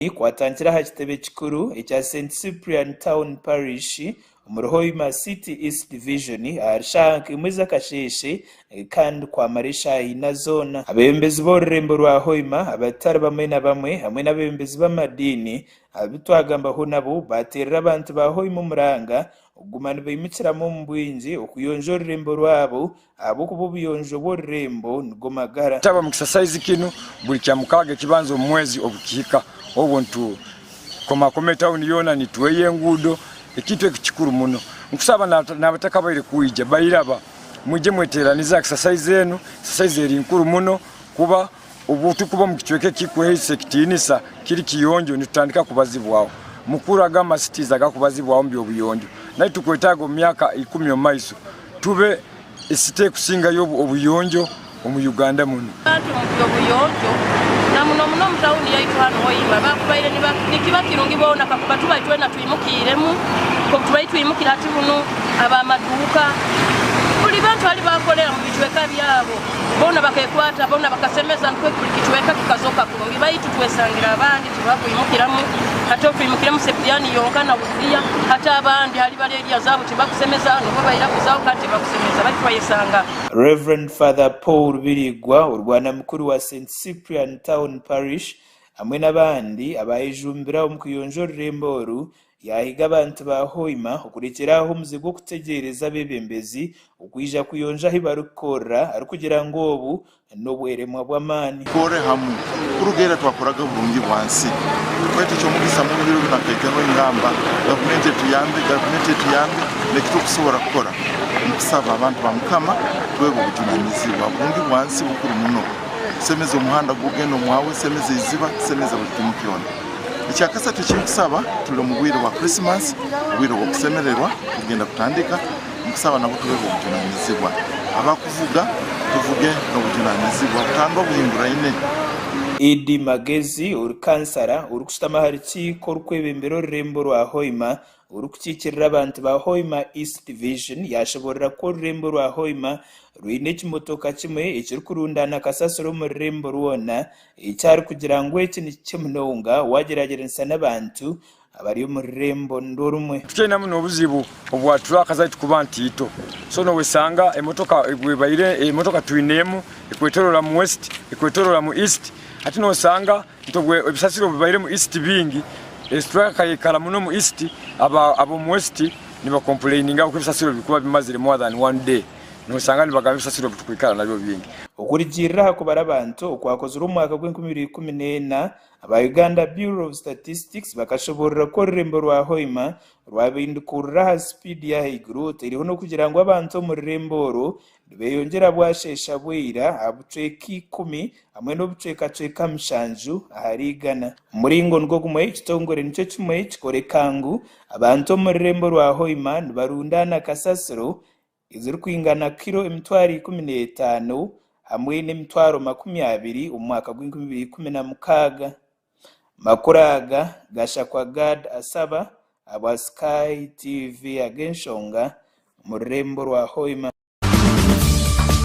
Kwatandikira aha kitebe kikuru ekya St Cyprian Town Parish omuri Hoima City East Division ahari shaaha nka imwe z'akasheeshe kandi kwamara eshaaha ina zoona. Abeebembezi b'orurembo rwa Hoima abatari bamwe na bamwe hamwe n'abeebembezi b'amadiini abu twagambaho nabo baateerera abantu ba Hoima omuranga okuguma nibaimukiramu omu bwingi okuyonja orurembo rwabo ahabw'okuba obuyonjo bw'orurembo nigo magara. Taba mukisa saizi kinu buri kyamukaaga ekibanza omu mwezi obukihika obwo nitukomakoma etawuni yoona nitweya enguudo ekintu eki kikuru muno. Nkusaba nabatakabaire kwija bairaba mwije mweteranize aha kisasaizi enu, exercise eri nkuru muno kuba obu tukuba omu kicweka ekikuheisa ekitiinisa kiri kiyonjo nitutandika kubazibwaho. Mukuru aga amasitiizi agakubazibwaho omu by'obuyonjo naitwe tukwetaaga omu myaka ikumi omu maiso tube esite ekusingayo obuyonjo omu Uganda munu. Abantu omu by'obuyonjo na muno muno omu tawuni yaitu hanu Hoima bakubaire nikiba kirungi boona kakuba tuba itwena twimukiiremu nk'oku tubaire twimukire hati bunu ab'amaduuka buli bantu hali bakolera mu bicweka byabo boona bakekwata boona bakasemeza nukwo buli kicweka kikazoka kurungi baitu twesangire abandi tibakwimukiramu hati otwimukiremu Sepiyani yonka na Buziya hati abandi hali bali eriya zaabo tibakusemeza nubo bairaguzaho kandi tibakusemeza baitu twayesanga Rev. Father Paul Birigwa, orwana mukuru wa St Cyprian Town Parish hamwe n'abandi abayejumbira omu kuyonja orurembo oru, yaahiga abantu ba Hoima okurekyera aho omuze gw'okutegyereza abeebembezi okwija kuyonja ahu barikukorera arikugira ngu obu n'obweremwa bw'amaani. Tukore hamu. Kuruga ira twakoraga oburungi bwa nsi. Baitu eky'omugisa mubi biro binu hakaikaho engamba, gavumenti etuyambe, gavumenti etuyambe, n'ekiturukusobora kukora mukusaba abantu ba Mukama twebe obujunanizibwa. Oburungi bwa nsi bukuru muno. Semeza omuhanda gugenda omwawe, semeza eiziba, semeza buli kimu kyona. Ekyakasatu ekinkusaba, tuli omu bwire bwa Krisimasi, obwire obw'okusemererwa bugenda kutandika. Nkusaba nabo tubeho obujunanizibwa. Abakuvuga tuvuge n'obujunanizibwa butandwa buhinguraine. Iddi Magezi ori kansara orikushutama aha rukiiko orukwebembera orurembo rwa Hoima orikukiikirira abantu ba Hoima East Division yashoborora ku orurembo rwa Hoima rwine ekimotoka kimwe ekirikurundaana kasasiro omu rurembo rwona eki arikugira ngu eki nikikye munonga wagyeragyeranisa n'abantu abari omu rurembo nirwo rumwe. Tukyainamu n'obuzibu obwa truck zaitu kuba ntaito so nowesanga emotoka bwebaire emotoka twine emu ekwetorora mu west ekwetorora mu east hati nosanga nti ebisasiro bibaire mu east bingi truck ekaikara muno mu east abomu west nibakompuleininga ahabw'okuba ebisasiro bikuba bimazire more than one day nosanga nibagamba ebisasiro bitukwikara nabyo bingi. Okurugiirira aha kubara abantu okwakozirwe omu mwaka gw'enkumi ibiri ikumi n'ena, Aba Uganda Bureau of Statistics bakashoboorora ku orurembo rwa Hoima rwabindukurira aha sipiidi y'ahaiguru otaireho n'okugira ngu abantu omu rurembo oru nibeyongyera bwasheesha bwaira aha bucweka ikumi hamwe n'obucwekacweka mushanju ahari igana. Omuringo nigwo gumwe, ekitongore nikyo kimwe kikoreka ngu abantu omu rurembo rwa Hoima nibarundaana kasasiro ezirikwingana kiro 15,000 hamwe n'20,000 omu mwaka gw'enkumi ibiri ikumi na mukaaga. Amakuru aga gashakwa Gad Asaba ahabwa Sky TV ag'enshonga omu rurembo rwa Hoima.